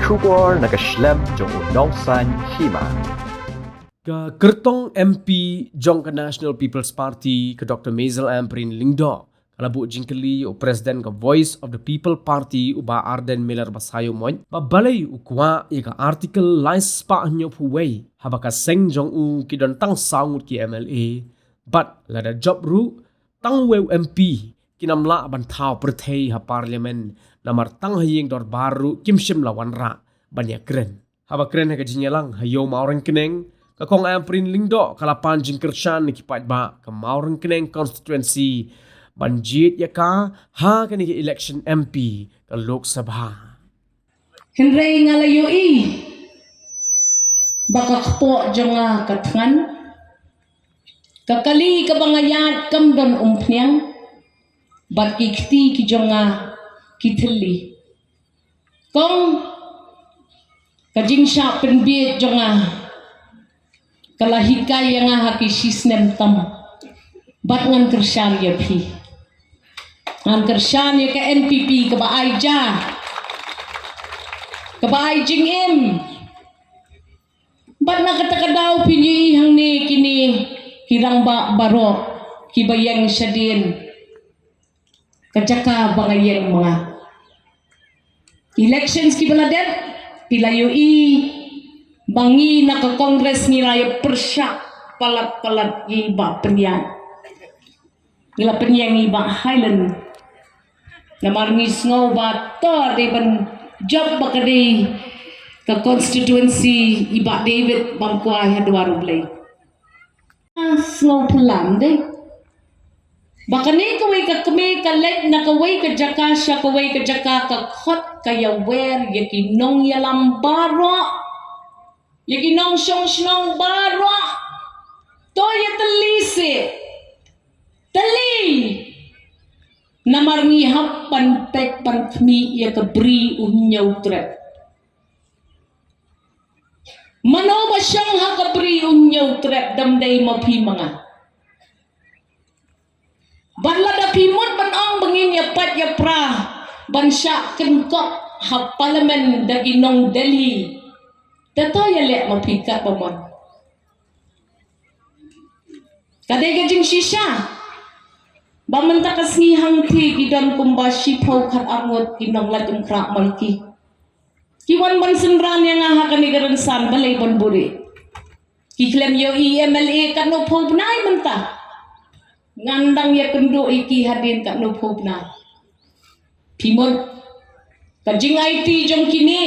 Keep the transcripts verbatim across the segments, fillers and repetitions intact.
Khubor na ka shlem jong u Nongsaiñ Hima. Ka kyrtong M P jong ka National People's Party, ka Doctor Maisel Ampareen Lyngdoh, ka la buh jingkylli ïa u President ka Voice of the People Party, u Bah Ardent Miller Basaiawmoit, ba balei u kwah ïa ka Article lai spah hynñiewphew wei, haba ka seng jong u ki don tang saw ngut ki M L A, bad lada jop ruh, tang uwei u M P kin ym lah ban thaw pyrthei ha Parliament, namar tang ha ïing dorbar ruh kim shym la wanrah ban ïakren. Haba kren ha ka jingïalang ha Ïew Mawryngkneng, ka Kong Ampareen Lyngdoh ka la pan jingkyrshan na ki paidbah ka Mawryngkneng constituency ban jied ïa ka ha kane ka election M P ka Lok Sabha. Hynrei nga la ïohi ba ka kpoh jong nga ka thngan, ka kali kaba nga ïaid kam don umphniang, bad ki kti ki jong nga ki thylli. Kong, ka jingshah pynbiej jong nga ka la hikai ïa nga ha ki shisnem tam, bad ngan kyrshan ïa phi. Ngan kyrshan ïa ka N P P kaba ai ja, kaba ai jingim. Bad na kata ka daw phin ïohi hangne kine ki rangbah baroh kiba ïeng shadien ka jaka ba nga ïeng ma nga. Elections kiba la dep, phi la ïohi ba ngi na ka Congress ngi la ïa pyrshah palat palat ïa i Bah Pynïaid. Ngi la pynïeng i Bah Highland. Namar ngi sngew ba to dei ban jop ba ka dei ka constituency i Bah David Bamkwai ha dwar U Blei. Sngew pynlam dei ba kane kawei ka kmie ka leit na kawei ka jaka sha kawei ka jaka, ka khot ka ïawer ïa ki nongïalam baroh, ïa ki nongshong shnong baroh. To ïa tylli seh. Tylli. Namar ngi hap ban peit ban khmih ïa ka bri u hynñiew trep. Mano ba shong ha ka bri u hynñiew trep? Dam dei ma phi ma nga. Bad lada phi mut ban ong ba ngin ïa pait ïa pra ban shah kynkop ha Parliament da ki nong Delhi, te to ïaleh ma phi katba mon. Ka dei ka jingshisha ba mynta ka sngi hangthie ki don kumba shiphew khatar ngut ki nonglait umkhrah malki ki wan ban synran ïa nga ha kane ka rynsan. Balei ban buhrieh? Ki khlem ïohi M L A katno phew bnai mynta. Ngan dang ïakynduh ïa ki hadien katno phew bnai. Phi mut ka jingaiti jong kine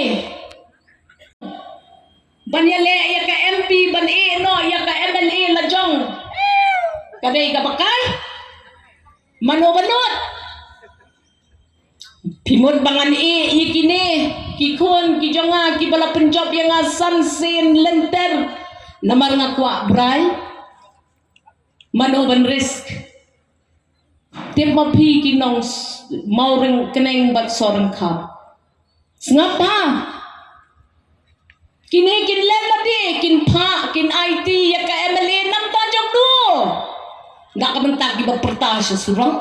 ban ïaleh ïa ka M P ban ïeh noh ïa ka M L A la jong, ka dei kaba kai? Mano ba nud? Phi mut ba ngan ïeh ïa kine ki khun ki jong nga kiba la pynjop ïa nga san sien lynter namar nga kwah brai? Mano ban risk? Tip ma phi ki nong s-, Mawryngkneng bad Sohryngkham. Sngap bha. Kine kin leh lade, kin phah, kin aiti ïa ka M L A namar jong du. Da ka bynta kiba pyrta sha surok.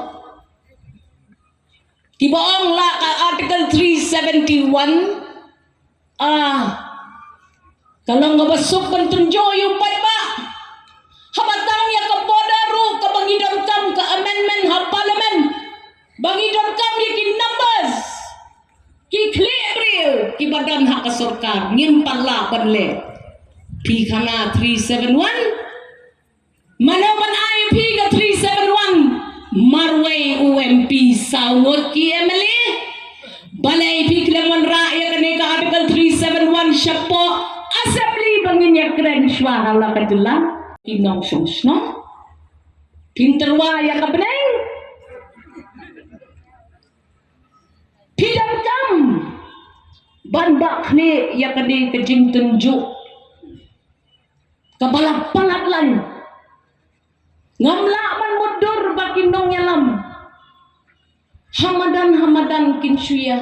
Kiba ong la ka Article three seventy-one. Ah, ka long kaba suk ban tynjuh ïa u paidbah. Haba tang ïa ka border ruh kaba ngi donkam ka amendment ha Parliament, ba ngi donkam ïa ki numbers, ki khlieh briew kiba don ha ka sorkar, ngim pat lah ban leh. Phi khana three seven one. Mano ban ai phi ka three seven one? Marwei u M P, saw ngut ki M L A. Balei phi khlem wanrah ïa kane ka Article three seven one shapoh Assembly ba ngin ïakren shuwa ha la ka jylla? Ki nongshong shnong, phin tyrwa ïa ka bneng. Phi donkam ban bah khlieh ïa kane ka jingtynjuh kaba la palat lang. Ngam lah ban mutdur ba ki nongïalam ha madan ha madan kin shu ïa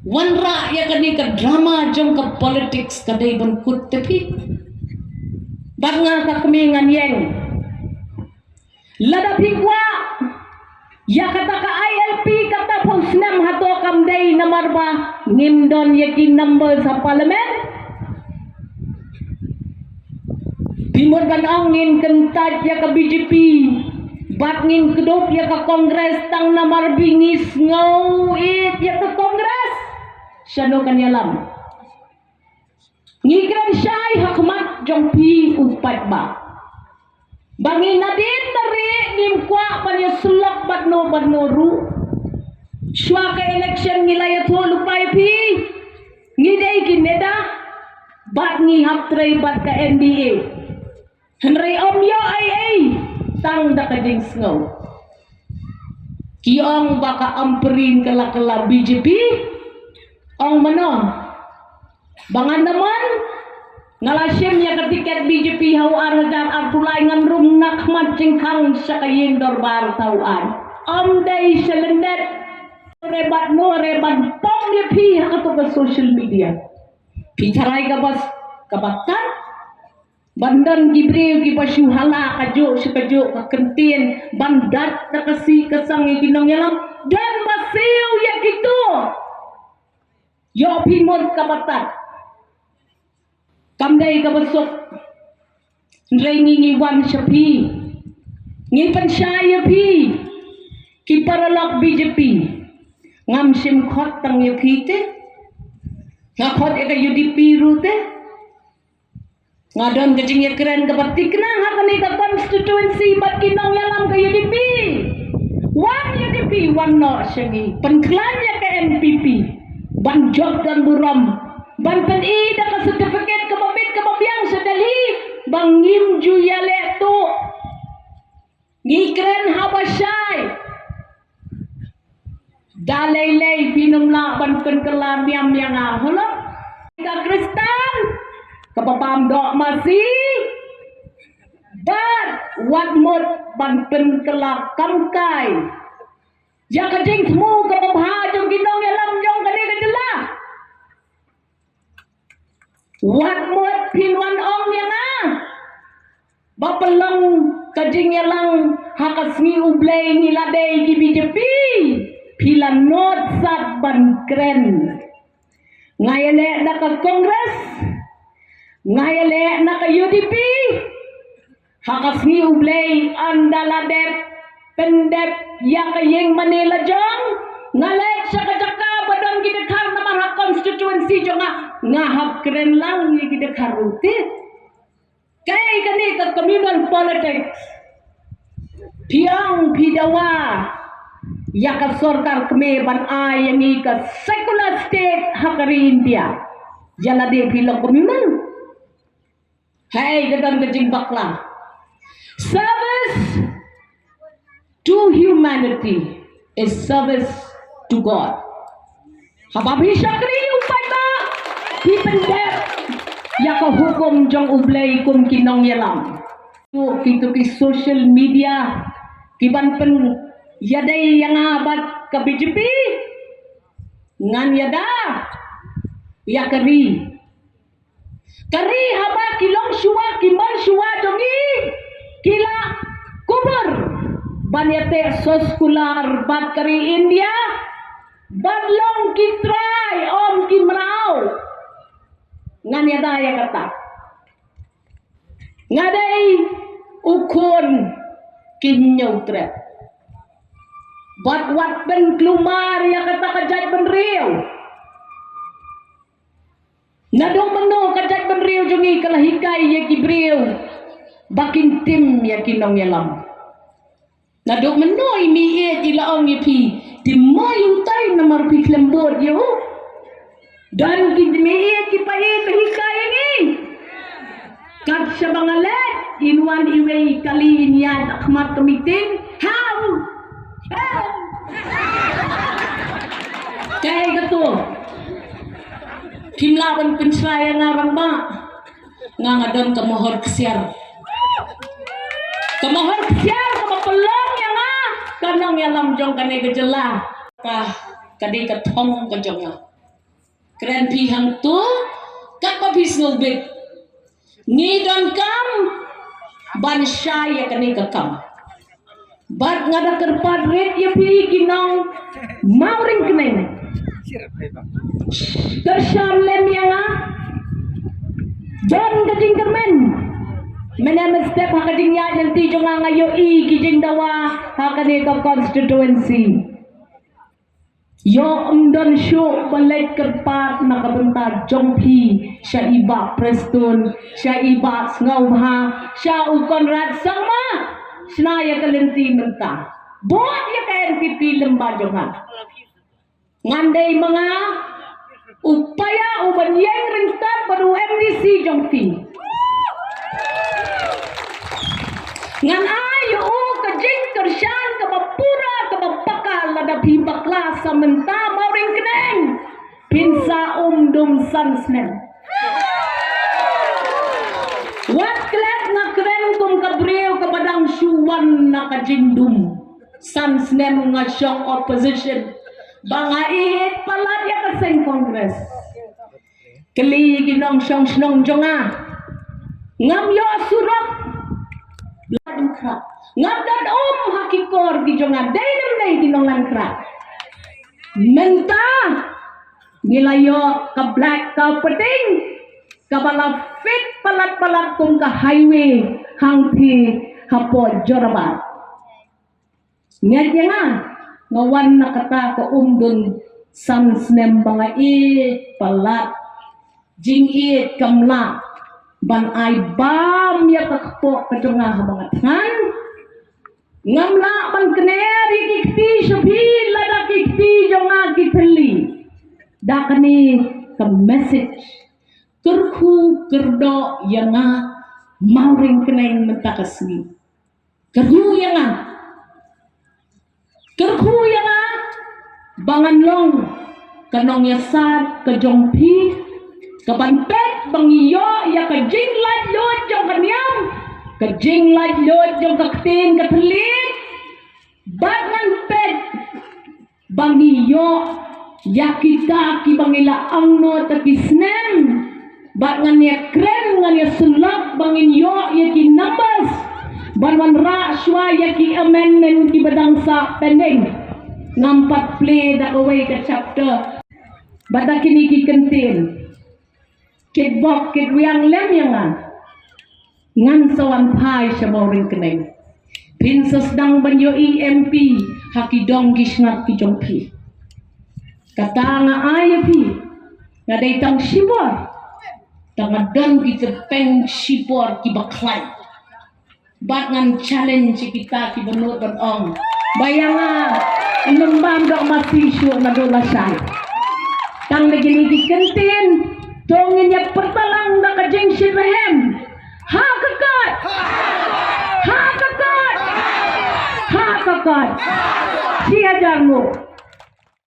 wanrah ïa kane ka drama jong ka politics. Ka dei ban kut te phi. Bad nga ka kmie ngan ïeng. Lada phi kwah Ïa kata ka I L P kata phew snem hato kam dei namar ba ngim don ïa ki numbers ha parliament. Phi mut ban ong ngin kyntait ïa ka B J P bad ngin kdup ïa ka Congress tang namar ba ngi sngew ïeit ïa ka Congress. Shano kan ïalam? Ngi kren shai ha khmat jong phi u paidbah ba ngi nadien nari ngim kwah ban ïa syllok bad no bad no ruh. Shuwa ka election ngi la ïathuh lypa ïa phi ngi dei ki neda bad ngi hap trei bad ka N D A. Hynrei ym ïoh ei ei tang da ka jingsngew. Ki ong ba ka Ampareen ka la kylla B J P. Ong mano? Ba ngan da mon nga la shim ïa ka tiket B J P ha u ar hajar arphew lai ngan rung na khmat jingkhang sha ka ïing dorbar thaw ai. Ym dei sha lyndet. Re bad no re ban pom ïa phi ha kato ka social media. Phi tharai ka bas ka batat. Ban don ki briew kiba shu hala kajuh sha kajuh ka kyntien ban dat da ka sih ka sang ïa ki nongïalam. Don ba siew ïa kito. Ïoh phi mut kaba tad. Kam dei kaba suk. Hynrei ngi ngi wan sha phi. Ngi pynshai ïa phi. Ki paralok B J P. Ngam shym khot tang ïa phi te. Nga khot ïa ka U D P ruh te. Nga don ka jingïakren kaba thikna ha kane ka constituency bad ki nongïalam ka U D P. Wan U D P wan noh sha ngi. Pynkhlaiñ ïa ka N P P ban jop don burom ban pyni da ka certificate kaba bit kaba biang sha Delhi ba ngim ju ïaleh tuh. Ngi kren haba shai. Da lei lei phi nym lah ban pynkylla niam ïa nga holo. Ka Khristan kaba bam doh masi bad wat mut ban pynkylla kamkai ïa ka jingthmu kaba bha jong ki nongïalam jong kane ka jylla. Wat mut phin wan ong ïa nga ba pynlong ka jingïalang ha ka sngi U Blei ngi la dei ki B J P. Phi la nud sat ban kren. Nga ïaleh na ka Congress, nga ïaleh na ka U D P. Ha ka sngi U Blei ynda la dep pyndep ïa ka ïing mane la jong. Nga leit sha ka jaka ba don ki dkhar namar ha constituency jong nga nga hap kren lang ïa ki dkhar ruh te. Kaei kane ka communal politics? Phi ong phi dawa ïa ka sorkar kmie ban ai ïa ngi ka secular state ha ka ri India. Ïa lade phi long communal. Hei ka don ka jingbakla. Service to humanity is service to God. Haba phi shakri u paidbah phi pyndep ïa ka hukum jong U Blei kum ki nongïalam. Tu kito ki social media ki ban pynïadei ïa nga bad ka B J P. Ngan ïada ïa ka ri. Ka ri haba ki long shuwa ki mon shuwa jong ngi ki la kubur ban ïateh soskular bad ka ri India ban long ki trai ym ki mraw. Ngan ïada ïa kata. Nga dei u khun ki Hynñiewtrep bad wat pynkulmar ïa kata ka jaitbynriew. Naduh mynno ka jaitbynriew jong ngi ka la hikai ïa ki briew ba kin tim ïa ki nongïalam? Naduh mynno i meiieit i la ong ïa phi, tim mo ïa utai namar phi khlem bud ïa u? Don ki meiieit kiba ïeit ba hikai ïa ngi? Kat shaba nga leit in wan iwei i kali in ïaid ha khmat ka meeting. Hau! Kaei katu? Phim lah ban pynshai ïa nga rangbah. Nga nga don ka mohor ksiar. Ka mohor ksiar kaba pynlong ïa nga ka nongïalam jong kane ka jylla. Ka ka dei ka thong ka jong nga. Kren phi hangtu katba phi sngewbit. Ngi donkam ban shai ïa kane ka kam. Bad nga da kyrpad rit ïa phi ki nong Mawryngkneng. Kyrshan lem ïa nga. Don ka jingkyrmen. Mynne mynstep ha ka jingïaid lynti jong nga, nga ïohi ki jingdawa ha kane ka constituency. Ïoh ym don shuh ba leit kyrpad na ka bynta jong phi sha i Bah Prestone, sha i Bah Sngewbha, sha u Conrad Sangma. Shna ïa ka lynti mynta. Bud ïa ka N P P lyngba jong nga. Ngan dei ma nga u paia u ban ïeng ryngkat bad u M D C jong phi. Ngan ai ïa u ka jingkyrshan kaba pura kaba paka lada phi bakla sa mynta Mawryngkneng phin sa um dum san snem. Wat klet, nga kren kum ka briew kaba dang shu wan na ka jingdum. San snem nga shong opposition. Ba nga ïeit palat ïa ka seng Congress. Kylli ki nongshong shnong jong nga. Ngam ïoh surok. Ngam don um ha ki kor ki jong nga. Dei ne ym dei ki nonglan khrat. Mynta ngi la ïoh ka black carpeting kaba la fit palat palat kum ka highway hangtei hapoh Jorabat. Ngat ïa nga, nga wan na kata ka um dum san snem ba nga ïeit palat, jingïeit kam lah ban ai bam ïa ka kpoh ka jong nga haba nga thngan. Ngam lah ban kner ïa ki kti sha phi lada ki kti jong nga ki thylli. Da kane ka message kyrkhu kyrdoh ïa nga Mawryngkneng mynta ka sngi. Kyrkhu ïa nga. Kyrkhu ïa nga ba ngan long ka nongïasaid ka jong phi, ka ban peit ba ngi ïoh ïa ka jinglaitluid jong ka niam, ka jinglaitluid jong ka ktien ka thylliej. Bad ngan peit ba ngi ïoh ïa kita kiba ngi la angnud ha ki snem. Bad ngan ïa kren, ngan ïa sylloh ba ngin ïoh ïa ki numbers ban wanrah shuwa ïa ki amendment kiba dang sah pending. Ngam pat plie da kawei ka chapter. Bad da kine ki kyntien, kit bok kit wiang lem ïa nga. Ngan sa wan phai sha Mawryngkneng. Phin sa sdang ban ïohi M P ha ki dong ki shnat ki jong phi. Kata nga ai ïa phi. Nga dei tang shipor. Tang nga don ki tyrpeng shipor kiba khlaiñ. Bad ngan challenge ïa kita kiba nud ban ong ba ïa nga ngam bam doh masi shuh naduh lashai. Tang da kine ki kyntien to ngin ïa pyrta lang da ka jingshitrhem. Ha ka kot! Ha ka kot! Ha ka kot! Shi hajar nguh.